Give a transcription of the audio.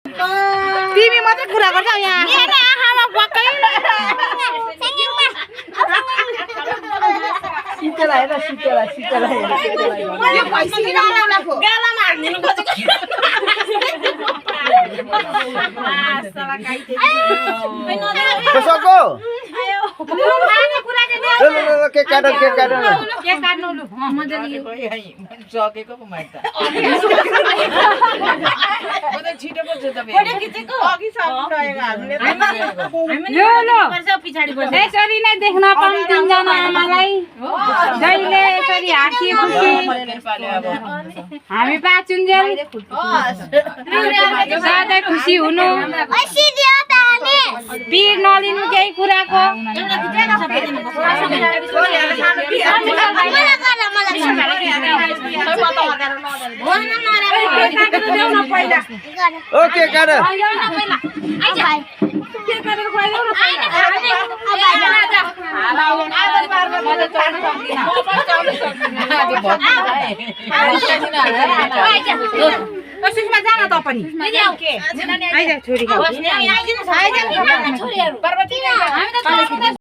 तिमी मात्रै कुरा गर्छौ यहाँ मेरो आँखामा बक्कै सितेला हेर सितेला हेर यो पैसा गालामा हान्दिनु खोजेको कसको के काट्नु लु मजाले सकेको पो मैले त म त छिटो पो छु त फोटो खिचेको अघि सकिसकेको हामीले लो लो पछाडि बस्छ यसरी नै देख्न पाऊँ तीनजना आमालाई जहिले यसरी हाँसी खुसी नेपाली अब हामी पाचुन्जेल सधैँ खुसी हुनु पिर नलिनु केही कुराको ओके काट सुषमा जान त पनि आइज छोरी